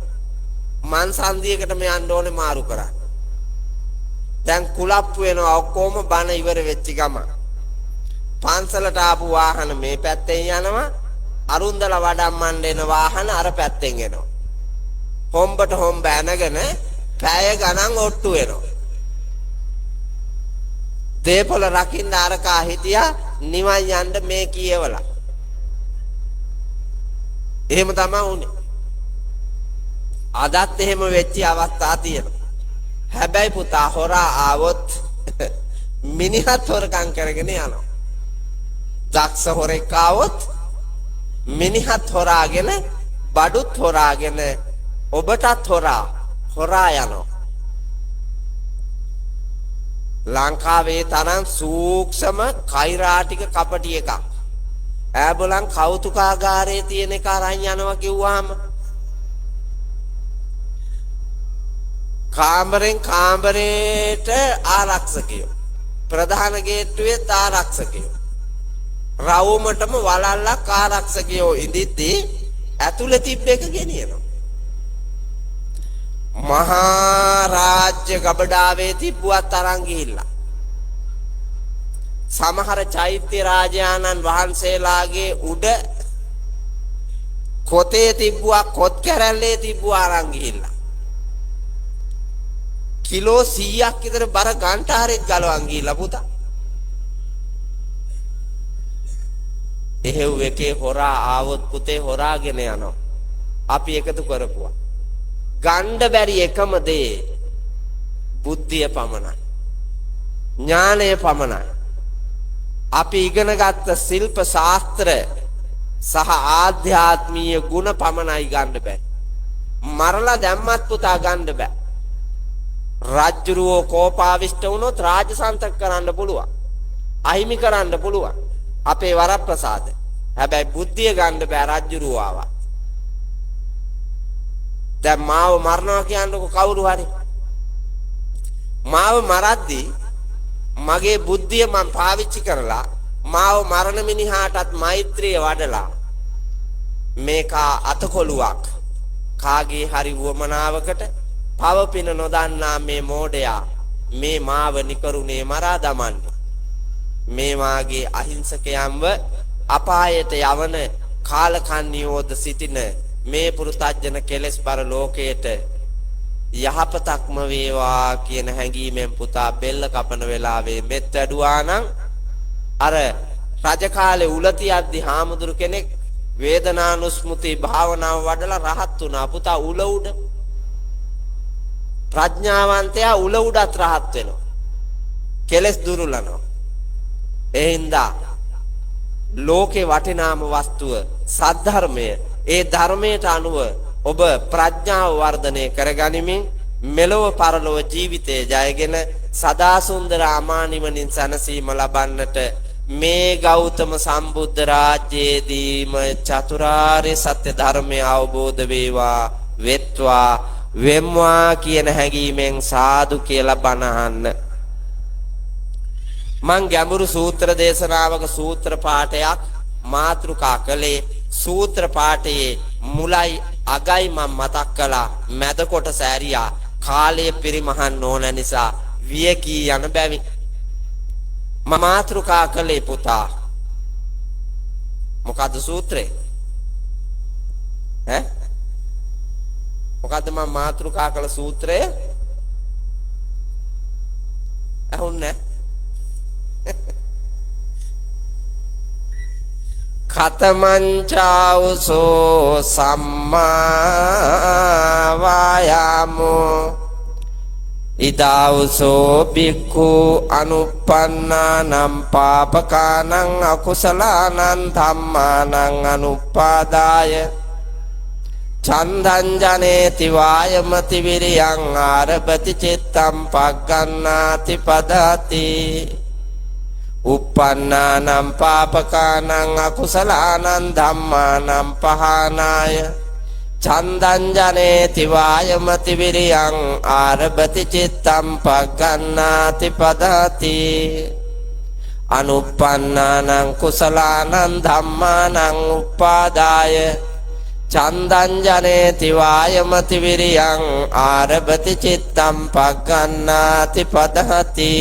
මං සන්දියකටම යන්න ඕනේ මාරු කරන්න. දැන් කුලප්පු වෙනවා ඔක්කොම බණ ඉවර වෙච්ච ගමන්. පන්සලට ආපු වාහන මේ පැත්තෙන් යනවා, අරුන්දල වඩම්මන්න එන වාහන අර පැත්තෙන් එනවා. හොම්බට හොම්බ ඇනගෙන පැය ගණන් ඔට්ටු වෙනවා. දේපොළ රකින්න අරකා හිටියා නිවන් යන්න මේ කියවලා. එහෙම තමයි වුනේ. අදත් එහෙම වෙච්ච අවස්ථා තියෙනවා. හැබැයි පුතා හොරා ආවොත් මිනිහත් හොරකම් කරගෙන යනවා. දක්ෂ හොරෙක් ආවොත් මිනිහත් හොරාගෙන බඩුත් හොරාගෙන ඔබටත් හොරා යනවා. ලංකාවේ තරම් සූක්ෂම කෛරාටික කපටි එකක්. ඈ බලන් කෞතුකාගාරයේ තියෙන එක අරන් යනවා කිව්වහම කාමරෙන් කාමරේට ආරක්ෂකයෝ, ප්‍රධාන ගේට්ටුවේත් ආරක්ෂකයෝ, රවුමටම වලල්ලක් ආරක්ෂකයෝ ඉඳිද්දී ඇතුලේ තිබ්බ එක ගෙනියනවා. මහා රාජ්‍ය ගබඩාවේ තිබ්බුවත් අරන් ගිහිල්ලා. සමහර චෛත්‍ය රාජානන් වහන්සේලාගේ උඩ කොතේ තිබ්බුවා, කොත් කැරැල්ලේ තිබ්බුවා අරන් ගිහිල්ලා. කිලෝ 100ක් විතර බර ගන්ටාරෙත් ගලවන් ගිහිල්ලා පුතා. එහෙව් එකේ හොරා ආවොත් පුතේ හොරාගෙන යනවා. අපි එකතු කරපුවා. ගණ්ඩ බැරි එකම දේ බුද්ධිය පමණයි. ඥානය පමණයි. අපි ඉගෙනගත්ත ශිල්ප ශාස්ත්‍ර සහ ආධ්‍යාත්මීය ගුණ පමණයි ගන්න බැරි. මරලා දැම්මත් පුතා ගන්න බෑ. රජ්ජුරුවෝ කෝපාවිෂ්ඨ වුණොත් රාජසන්තක කරන්න පුළුවන්. අහිමි කරන්න පුළුවන්. අපේ වරප්‍රසාද. හැබැයි බුද්ධිය ගන්න බෑ රජ්ජුරුවෝ ආවා. දැන් මාව මරනවා කියන්නකො කවුරු හරි. මාව මරද්දී මගේ බුද්ධිය මං පාවිච්චි කරලා මාව මරණ මිනිහාටත් මෛත්‍රිය වඩලා මේකා අතකොළුවක් කාගේ හරි වුවමනාවකට පව පින නොදන්නා මේ මෝඩයා මේ මාව නිකරුණේ මරා දමන්නේ. මේ වාගේ අහිංසකයන්ව අපායට යවන කාලකන්ණියෝද සිටින මේ පුරුතජන කෙලෙස් බර ලෝකයට යහපතක්ම වේවා කියන හැඟීමෙන් පුතා බෙල්ල කපන වෙලාවේ මෙත් වැඩුවා නම් අර රජ කාලේ උල තියද්දි හාමුදුරු කෙනෙක් වේදනානුස්මෘති භාවනාව වඩලා රහත් වුණා. පුතා උල උඩ ප්‍රඥාවන්තයා උල උඩත් රහත් වෙනවා. කෙලෙස් දුරුලනවා. ඒ හින්දා ලෝකේ වටිනාම වස්තුව සද්ධර්මය. ඒ ධර්මයට අනුව ඔබ ප්‍රඥාව වර්ධනය කරගනිමින් මෙලොව පරලොව ජීවිතය ජයගෙන සදා සුන්දර අමා නිවනින් සැනසීම ලබන්නට මේ ගෞතම සම්බුද්ධ රාජ්‍යයේදීම චතුරාර්ය සත්‍ය ධර්මය අවබෝධ වේවා වෙත්වා වෙම්වා කියන හැඟීමෙන් සාදු කියලා බණ අහන්න. මං ගැඹුරු සූත්‍ර දේශනාවක සූත්‍ර පාඨයක් මාතෘකා කළේ. සූත්‍ර පාඨයේ මුලයි අගයි මං මතක් කළා. මැද කොටස ඇරියා. කාලය පරිමහන්න ඕන නිසා වියකී යන බැවින් මම මාතෘකා කළේ පුතා. මොකද්ද සූත්‍රේ? ඈ මොකද්ද මම මාතෘකා කළ සූත්‍රය? ඇහුන්නේ කතමංචාවසෝ සම්මා වායාමෝ ඉදාවසෝ බික්ඛු අනුප්පන්නානම් පාපකානං අකුසලානං ධම්මානං අනුප්පාදාය චන්දං ජනේති වායමති විරියං ආරභති චිත්තං පග්ගණ්ණාති පදාති උප්පන්නානම් පාපකානං අකුසලානං ධම්මානං පහනාය චන්දං ජනේති වායමති විරියං ආරභති චිත්තං පග්ගණ්ණාති පදාති අනුප්පන්නානං කුසලානං ධම්මානං උප්පාදාය චන්දං ජනේති වායමති විරියං ආරභති චිත්තං පග්ගණ්ණාති පදහති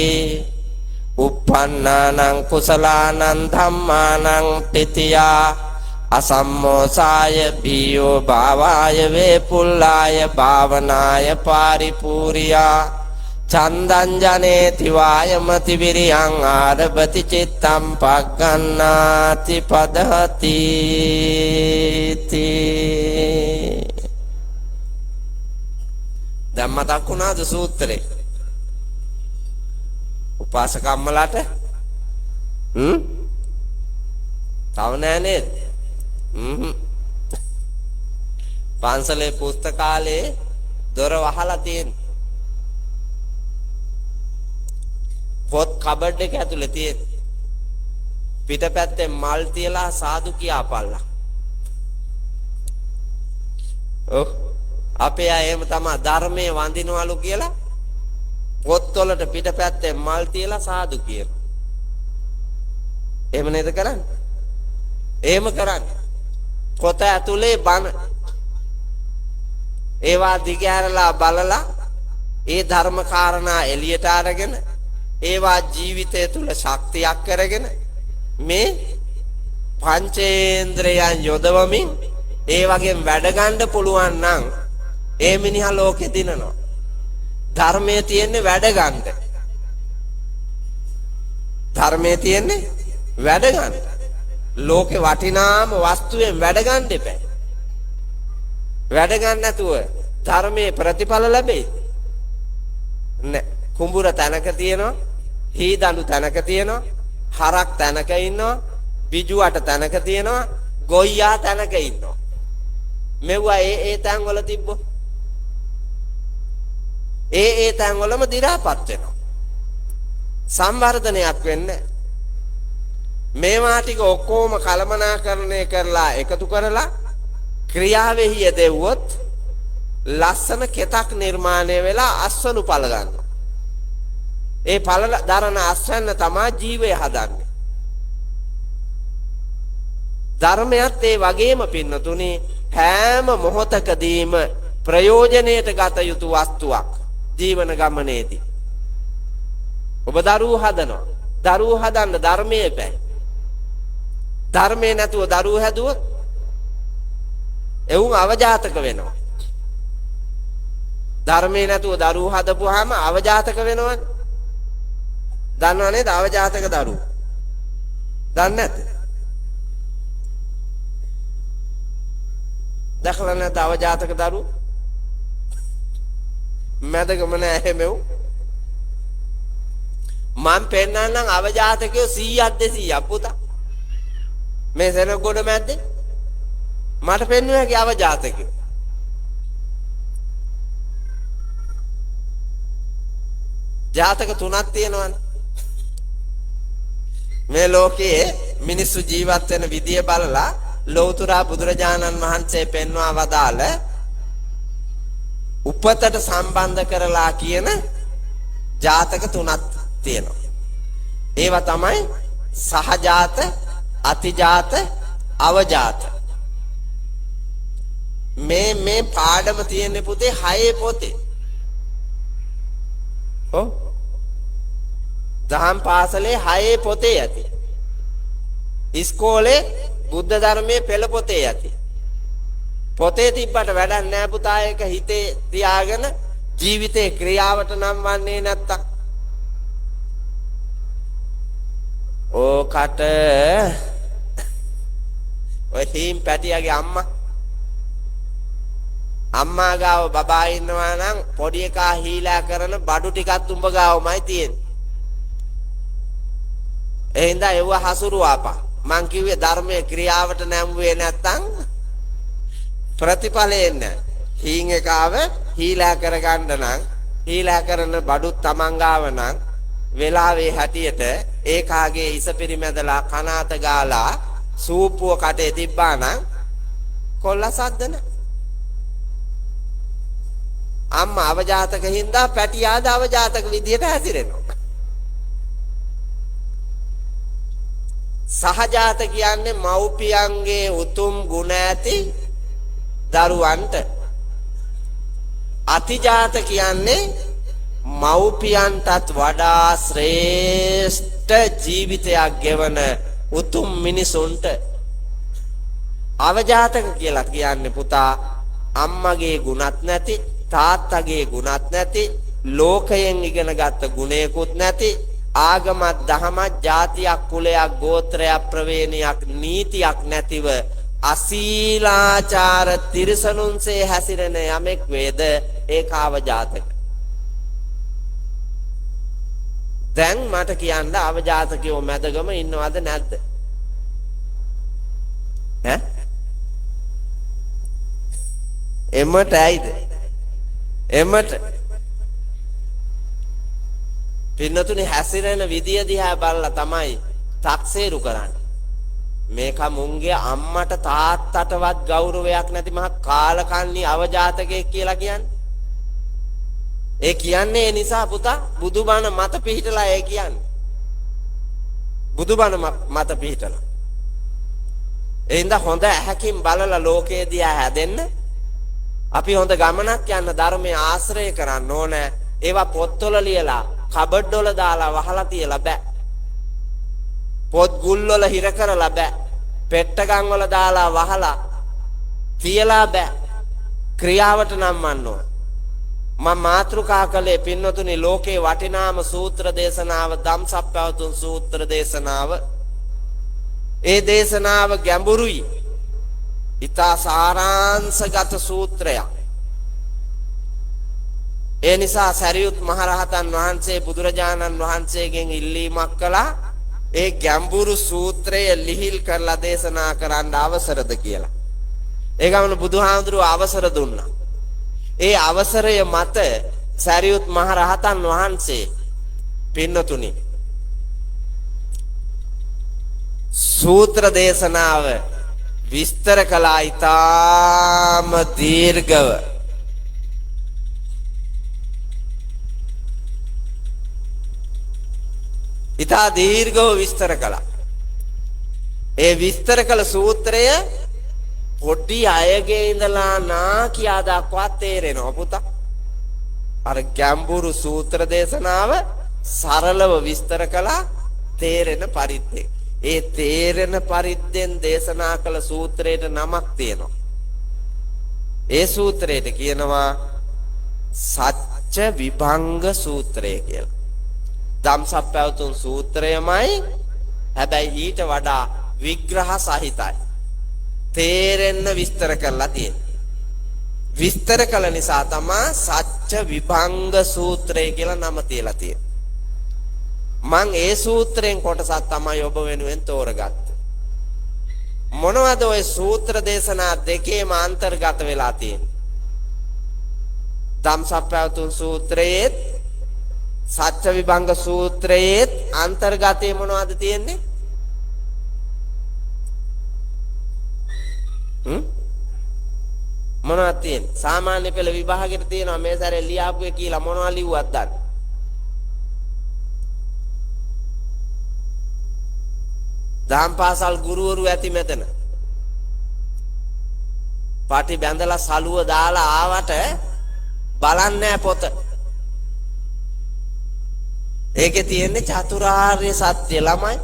උප්පන්නානං කුසලානං ධම්මානං තිතියා අසම්මෝසාය බියෝ භාවාය වේපුල්ලාය භාවනාය පාරිපූරියා චන්දං ජනේති වායමති විරියං ආරභති චිත්තං පග්ගණ්ණාති පදහති. දැන් මතක් වුණාද සූත්‍රේ? උපාසකම්මලාට තව නෑ නේද? පන්සලේ පුස්තකාලේ දොර වහලා තියෙන. පොත් කබඩ් එක ඇතුලේ තියෙන. පිටපැත්තේ මල් තියලා සාදු කියාපල්ලා. ඔව් අපේ අය එහෙම තමයි ධර්මයේ වඳිනවලු කියලා පොත්වලට පිටපැත්තේ මල් තියලා සාදු කියනවා. එහෙම නේද කරන්නේ? එහෙම කරන්නේ. පොත ඇතුලේ බණ ඒවා දිගහැරලා බලලා ඒ ධර්ම කාරණා එළියට අරගෙන ඒවා ජීවිතය තුල ශක්තියක් කරගෙන මේ පංචේන්ද්‍රයන් යොදවමින් ඒ වගේම වැඩ ගන්න පුළුවන් නම් ඒ මිනිහා ලෝකෙ දිනනවා. ධර්මයේ තියෙන්නේ වැඩ ගන්න. ධර්මයේ තියෙන්නේ වැඩ ගන්න. ලෝකේ වටිනාම වස්තුවෙන් වැඩ ගන්න එපා. වැඩ ගන්න නැතුව ධර්මයේ ප්‍රතිඵල ලැබෙයි නෑ. කුඹුර තැනක තියෙනවා, හී දඬු තැනක තියෙනවා, හරක් තැනක ඉන්නවා, බිජුවට තැනක තියෙනවා, ගොයියා තැනක ඉන්නවා. මෙව්වා ඒ ඒ තැන් වල තිබ්බොත් ඒ ඒ තැන් වලම දි รา පත් වෙනවා. සංවර්ධනයක් වෙන්නේ. මේවා ටික ඔක්කොම කලමනාකරණය කරලා එකතු කරලා ක්‍රියාවෙහි යෙදෙව්වොත් ලස්සන කෙතක් නිර්මාණය වෙලා අස්වනු පළ ගන්නවා. ඒ පළ දරන අස්වැන්න තමා ජීවය හදන්නේ. ධර්මයත් ඒ වගේම පින්නතුනි හැම මොහොතකදීම ප්‍රයෝජනයට ගත යුතු වස්තුවක් ජීවන ගමනේදී. ඔබ දරුවෝ හදනවා. දරුවෝ හදන්න ධර්මයේ බෑ. ධර්මයේ නැතුව දරුවෝ හැදුවොත් එවුන් අවජාතක වෙනවා. ධර්මයේ නැතුව දරුවෝ හදපුවාම අවජාතක වෙනවනේ. දන්නව නේද අවජාතක දරුවෝ? දන්නේ නැද්ද? දැකලා නැද්ද අවජාතක දරුවෝ? මැදගම නෑ එහෙම එවුන්. මං පෙන්නන්නම් අවජාතකයෝ 100ක් 200ක් පුතා. මේ සෙනග ගොඩ මැද්දේ මට පෙන්නුව හැකි අවජාතකයෝ. ජාතක තුනක් තියෙනවනේ. මේ ලෝකයේ මිනිස්සු ජීවත් වෙන විදිය බලලා ලෞතර බුදුරජාණන් වහන්සේ පෙන්වා වදාළ උපතට සම්බන්ධ කරලා කියන ජාතක තුනක් තියෙනවා. ඒවා තමයි සහජාත, අතිජාත, අවජාත. මේ මේ පාඩම තියෙන්නේ පුතේ 6 පොතේ. ඔව්. දහම් පාසලේ 6 පොතේ ඇති. ඉස්කෝලේ බුද්ධ ධර්මයේ පෙළ පොතේ ඇති. පොතේ තිබ්බට වැඩක් නෑ පුතා, ඒක හිතේ තියාගෙන ජීවිතේ ක්‍රියාවට නම් වන්නේ නැත්තම්. ඕකට ඔය හීම් පැටියාගේ අම්මා අම්මා ගාව බබා ඉන්නවා නම් පොඩි එකා හීලා කරන බඩු ටිකත් උඹ ගාවමයි තියෙන්නේ. ඒ හින්දා එව්ව හසුරුවාපා. මං කිව්වේ ධර්මයේ ක්‍රියාවට නැඹුවේ නැත්තම් ප්‍රතිඵලෙ එන්නේ. හීන් එකාව හීලා කරගන්න නම් හීලා කරන බඩුත් තමන් ගාව නම් වෙලාවේ හැටියට ඒකාගේ ඉස පිරිමැදලා කනාත ගාලා සූප්පුව කටේ තිබ්බා නම් කොල්ල සද්ද නෑ. අම්මා අවජාතක හින්දා පැටියාද අවජාතක විදියට හැසිරෙනවා. සහජාත කියන්නේ මව්පියන්ගේ උතුම් ගුණ ඇති දරුවන්ට. අතිජාත කියන්නේ මව්පියන්ටත් වඩා ශ්‍රේෂ්ඨ ජීවිතයක් ගෙවන උතුම් මිනිසුන්ට. අවජාතක කියලා කියන්නේ පුතා අම්මගේ ගුණත් නැති, තාත්තගේ ගුණත් නැති, ලෝකයෙන් ඉගෙන ගත්ත ගුණයකුත් නැති, ආගමක් දහමක් ජාතියක් කුලයක් ගෝත්‍රයක් ප්‍රවේණියක් නීතියක් නැතිව අසීලාචාර තිරසනුන්සේ හැසිරෙන යමෙක් වේද ඒක අවජාතක. දැන් මට කියන්න අවජාතකයෝ මැදගම ඉන්නවද නැද්ද? ඈ? එමට ඇයිද? එමට පින්නතුනි හැසිරෙන විදිය දිහා බලලා තමයි තක්සේරු කරන්නේ. මේක මුන්ගේ අම්මට තාත්තටවත් ගෞරවයක් නැති මහා කාලකන්ණි අවජාතකයෙක් කියලා කියන්නේ. ඒ කියන්නේ ඒ නිසා පුතා බුදුබණ මත පිහිටලා ඒ කියන්නේ. බුදුබණ මත පිහිටලා. ඒ හින්දා හොඳ ඇහැකින් බලලා ලෝකයේ දිහා හැදෙන්න අපි හොඳ ගමනක් යන්න ධර්මයේ ආශ්‍රය කරන්න ඕනේ. ඒවා පොත්වල ලියලා කබඩ් වල දාලා වහලා තියලා බෑ. පොත් ගුල් වල හිර කරලා බෑ. පෙට්ටගම් වල දාලා වහලා තියලා බෑ. ක්‍රියාවට නම්වන්න ඕන. මම මාතෘකා කළේ පින්වතුනි ලෝකේ වටිනාම සූත්‍ර දේශනාව ධම්සප්පවතුන් සූත්‍ර දේශනාව. ඒ දේශනාව ගැඹුරුයි. ඉතා සාරාංශගත සූත්‍රයක්. ඒ නිසා සරියුත් මහරහතන් වහන්සේ බුදුරජාණන් වහන්සේගෙන් ඉල්ලීමක් කළා ඒ ගැඹුරු සූත්‍රය ලිහිල් කරලා දේශනා කරන්න අවසරද කියලා. ඒ ගමන බුදුහාමුදුරුවෝ අවසර දුන්නා. ඒ අවසරය මත සරියුත් මහරහතන් වහන්සේ පින්නතුනි සූත්‍ර දේශනාව විස්තර කළා ඉතාම දීර්ඝව. ඉතා දීර්ඝව විස්තර කළා. ඒ විස්තර කළ සූත්‍රය පොඩි අයගේ ඉඳලා නා කියා දක්වා තේරෙනවා පුතා. අර ගැඹුරු සූත්‍ර දේශනාව සරලව විස්තර කළා තේරෙන පරිද්දෙන්. ඒ තේරෙන පරිද්දෙන් දේශනා කළ සූත්‍රයට නමක් තියෙනවා. ඒ සූත්‍රයට කියනවා සත්‍ය විභංග සූත්‍රය කියලා. ධම්සප්පවතුන් සූත්‍රයමයි, හැබැයි ඊට වඩා විග්‍රහ සහිතයි. තේරෙන්න විස්තර කරලා තියෙනවා. විස්තර කළ නිසා තමා සත්‍ය විභංග සූත්‍රය කියලා නම තියලා තියෙන්නේ. මං ඒ සූත්‍රයෙන් කොටසක් තමයි ඔබ වෙනුවෙන් තෝරගත්තේ. මොනවද ඔය සූත්‍ර දේශනා දෙකේම අන්තර්ගත වෙලා තියෙන්නේ? ධම්සප්පවතුන් සූත්‍රයේත් සත්‍ය විභංග සූත්‍රයේත් අන්තර්ගතයේ මොනවද තියෙන්නේ? මොනවද තියෙන්නේ? සාමාන්‍ය පෙළ විභාගෙට තියෙනවා මේ සැරේ ලියාපුවේ කියලා මොනවා ලිව්වත් දන්නේ. දහම් පාසල් ගුරුවරු ඇති මෙතන. පාටි බැඳලා සලුව දාලා ආවට බලන්නේ පොත. ඒකේ තියෙන්නේ චතුරාර්ය සත්‍ය ළමයි.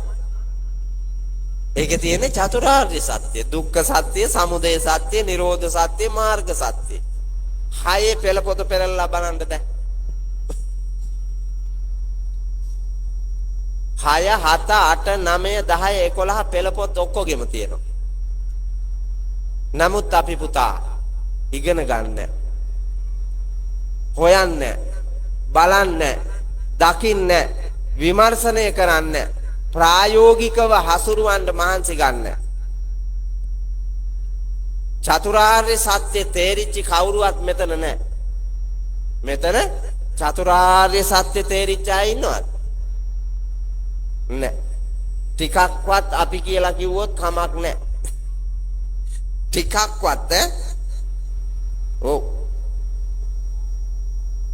ඒකේ තියෙන්නේ චතුරාර්ය සත්‍ය, දුක්ඛ සත්‍ය, සමුදය සත්‍ය, නිරෝධ සත්‍ය, මාර්ග සත්‍ය. හයේ පෙළ පොත පෙරලලා බලන්න දැන්. 6 7 8 9 10 11 පෙළ පොත් ඔක්කොගෙම තියෙනවා. නමුත් අපි පුතා ඉගෙන ගන්න, හොයන්න, බලන්න, දකින්න, විමර්ශනය කරන්න, ප්‍රායෝගිකව හසුරුවන්න මහන්සි ගන්න. චතුරාර්ය සත්‍ය තේරිච්ච කවුරුවත් මෙතන නැහැ. මෙතන චතුරාර්ය සත්‍ය තේරිච්ච අය ඉන්නවද? නෑ. ටිකක්වත් අපි කියලා කිව්වොත් කමක් නෑ. ටිකක්වත් ඈ. ඔව්.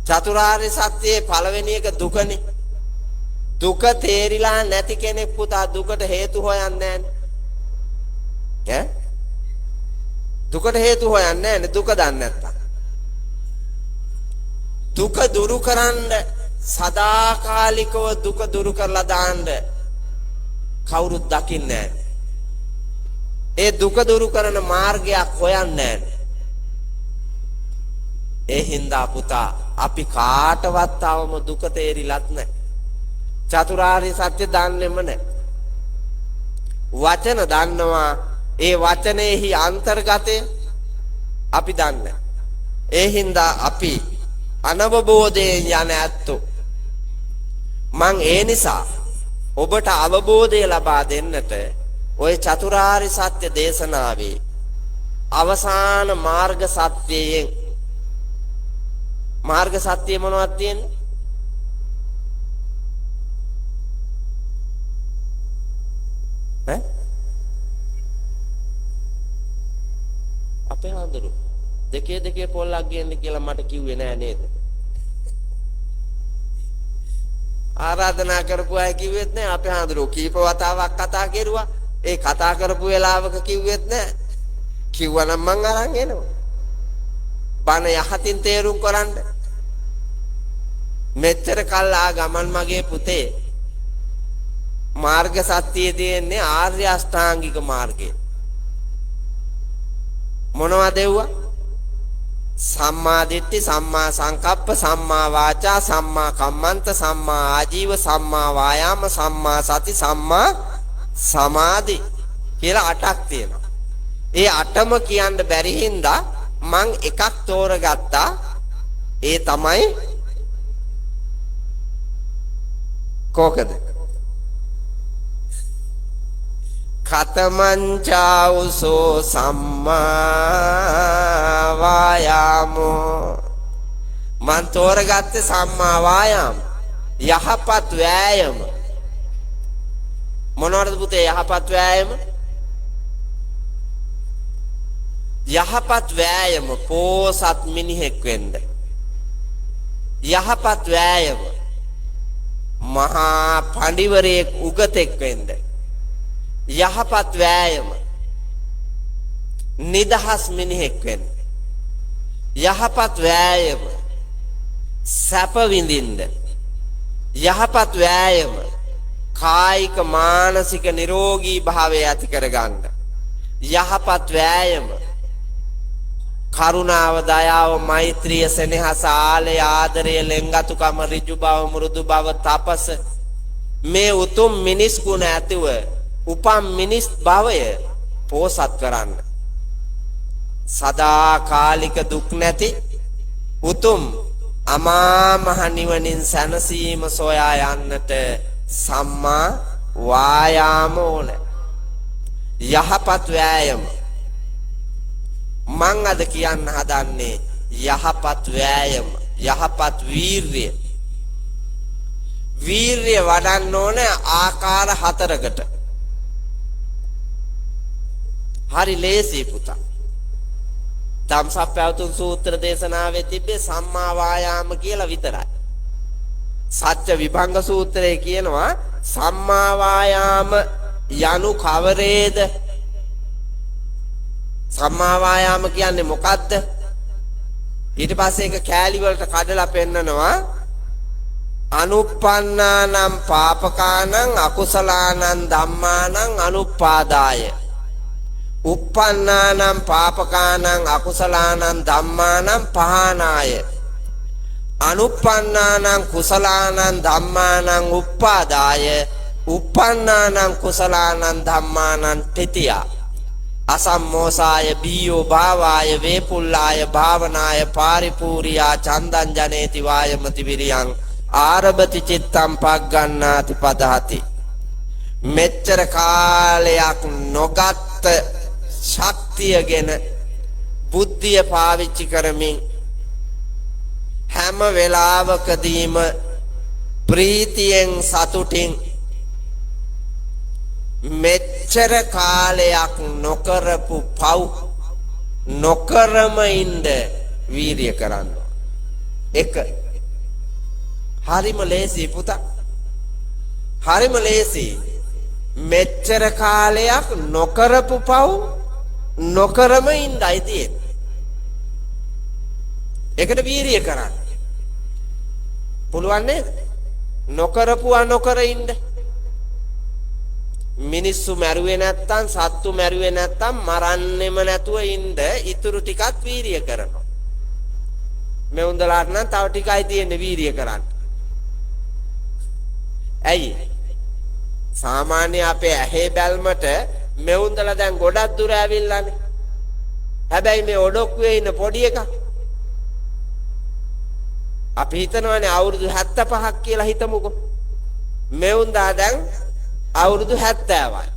චතුරාර්ය සත්‍යයේ පළවෙනි එක දුකනේ. දුක තේරිලා නැති කෙනෙක් පුතා දුකට හේතු හොයන්නේ නෑනේ. ඈ? දුකට හේතු හොයන්නේ නෑනේ දුක දන්නේ නැත්තම්. දුක දුරු කරන්න සදාකාලිකව දුක දුරු කරලා දාන්න කවුරුත් දකින්නේ නෑ. ඒ දුක දුරු කරන මාර්ගයක් හොයන්නේ නෑ. ඒ හින්දා පුතා අපි කාටවත් තවම දුක තේරිලත් නෑ. චතුරාර්ය සත්‍ය දන්නේම නෑ. වචන දන්නවා, ඒ වචනේහි අන්තර්ගතය අපි දන්නේ. ඒ හින්දා අපි අනවබෝධයෙන් යන ඇත්තෝ. මං ඒ නිසා ඔබට අවබෝධය ලබා දෙන්නට ඔය චතුරාර්ය සත්‍ය දේශනාවේ අවසාන මාර්ග සත්‍යයෙන්, මාර්ග සත්‍ය මොනවද තියෙන්නේ? ඈ අපේ හඳුරු දෙකේ දෙකේ පොල්ලක් ගේන්න කියලා මට කිව්වේ නෑ නේද? ආරාධනා කරපු අය කිව්වෙත් නෑ. අපේ හඳුරු කීප වතාවක් කතා කෙරුවා. ඒ කතා කරපු වෙලාවක කිව්වෙත් නෑ. කිව්වනම් මං අරන් එනවා. බණ යහතින් තේරුම් කරන්න. මෙච්චර කල් ආ ගමන් මගේ පුතේ මාර්ග සත්‍යයේ තියෙන්නේ ආර්ය අෂ්ටාංගික මාර්ගය. මොනවද එව්වා? සම්මා දිට්ඨි, සම්මා සංකප්ප, සම්මා වාචා, සම්මා කම්මන්ත, සම්මා ආජීව, සම්මා වායාම, සම්මා සති, සම්මා සමාධි කියලා අටක් තියෙනවා. ඒ අටම කියන්න බැරි හින්දා මං එකක් තෝරගත්තා. ඒ තමයි කෝකද? කතමං චාඋසෝ සම්මා වායාමෝ. මං තෝරගත්තේ සම්මා වායාම, යහපත් වෑයම. මොනවද පුතේ යහපත් වෑයම? යහපත් වෑයම පෝසත් මිනිහෙක් වෙන්න. යහපත් වෑයම මහා පඬිවරයෙක් උගතෙක් වෙන්න. යහපත් වෑයම, නිදහස් මිනිහෙක් වෙන්න. යහපත් වෑයම, සැප විඳින්න. යහපත් වෑයම, කායික මානසික නිරෝගී භාවය ඇති කරගන්න. යහපත් වෑයම, කරුණාව, දයාව, මෛත්‍රිය, සෙනෙහස, ආලය, ආදරය, ලෙන්ගතුකම, ඍජු බව, මෘදු බව, තපස, මේ උතුම් මිනිස් ගුණ ඇතිව උපන් මිනිස් භවය පෝසත් කරන්න. සදාකාලික දුක් නැති උතුම් අමා මහ නිවනින් සැනසීම සොයා යන්නට සම්මා වායාම ඕන. යහපත් වෑයම. මං අද කියන්න හදන්නේ යහපත් වෑයම, යහපත් වීර්යය. වීර්ය වඩන්න ඕන ආකාර හතරකට. හරි ලේසි පුතා. ධම්සප්පවතුන් සූත්‍ර දේශනාවේ තිබ්බේ සම්මා වායාම කියලා විතරයි. සත්‍ය විභංග සූත්‍රයේ කියනවා සම්මා වායාම යනු කවරේද? සම්මා වායාම කියන්නේ මොකද්ද? ඊට පස්සේ ඒක කෑලි වලට කඩලා පෙන්නනවා. අනුප්පන්නානම් පාපකානං අකුසලානං ධම්මානං අනුප්පාදාය. උප්පන්නානම් පාපකානං අකුසලානං ධම්මානං පහනාය. අනුප්පන්නානම් කුසලානං ධම්මානං උප්පාදාය. උප්පන්නානම් කුසලානං ධම්මානං තතියා. අසම්මෝසාය බීයෝ භාවාය වේපුල්ලාය භාවනාය පාරිපූරියා චන්දං ජනේති වායමති විරියං ආරභති චිත්තං පග්ගණ්ණාති පදහති. මෙච්චර කාලයක් නොගත් ශක්තියගෙන බුද්ධිය පාවිච්චි කරමින් හැම වෙලාවකදීම ප්‍රීතියෙන් සතුටින් මෙච්චර කාලයක් නොකරපු පව් නොකරම ඉන්න වීරිය කරන්න. එක හරිම ලේසි පුතා. හරිම ලේසි. මෙච්චර කාලයක් නොකරපු පව් නොකරම ඉන්නයි තියෙන්නේ. ඒකට වීරිය කරන්න. පුළුවන් නේද? නොකරපුවා නොකර ඉන්න. මිනිස්සු මැරුවේ නැත්තම්, සත්තු මැරුවේ නැත්තම් මරන්නෙම නැතුව ඉන්න ඉතුරු ටිකත් වීරිය කරනවා. මේ උන්දලාට නම් තව ටිකයි තියෙන්නේ වීරිය කරන්න. ඇයි? සාමාන්‍ය අපේ ඇහි බැල්මට මෙවුන්දලා දැන් ගොඩක් දුර ඇවිල්ලානේ. හැබැයි මේ ඔඩොක්කුවේ ඉන්න පොඩි එකා අපි හිතනවානේ අවුරුදු 75ක් කියලා හිතමුකෝ. මෙවුන්දා දැන් අවුරුදු 70යි.